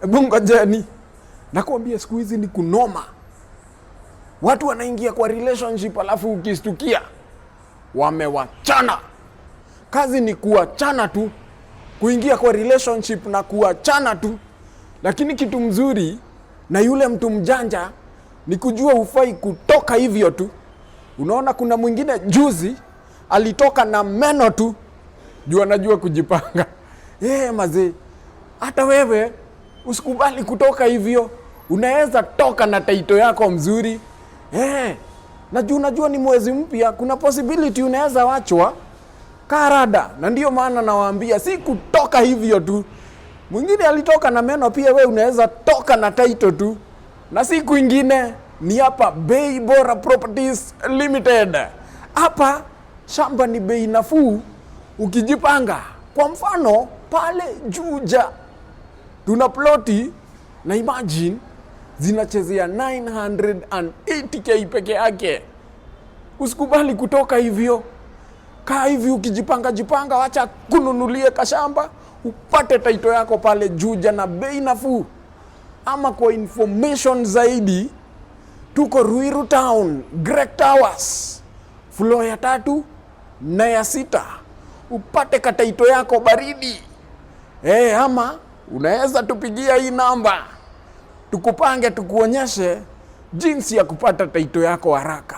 Hebu ngojeni, nakwambia siku hizi ni kunoma. Watu wanaingia kwa relationship alafu ukistukia wamewachana. Kazi ni kuachana tu, kuingia kwa relationship na kuachana tu. Lakini kitu mzuri na yule mtu mjanja ni kujua hufai kutoka hivyo tu. Unaona, kuna mwingine juzi alitoka na meno tu juu anajua kujipanga. Mazee, hata wewe usikubali kutoka hivyo. Unaweza toka na title yako mzuri, na juu unajua ni mwezi mpya, kuna possibility unaweza wachwa karada, na ndio maana nawaambia si kutoka hivyo tu. Mwingine alitoka na meno pia, we unaweza toka na title tu, na siku ingine ni hapa Bei Bora Properties Limited. Hapa shamba ni bei nafuu ukijipanga. Kwa mfano pale Juja tuna ploti na imagine zinachezea 980K peke yake. Usikubali kutoka hivyo. Kaa hivi ukijipanga jipanga, wacha kununulie kashamba upate title yako pale Juja na bei nafuu. Ama kwa information zaidi, tuko Ruiru Town, Greg Towers, floor ya tatu na ya sita, upate katitle yako baridi. Ama unaweza tupigia hii namba tukupange, tukuonyeshe jinsi ya kupata title yako haraka.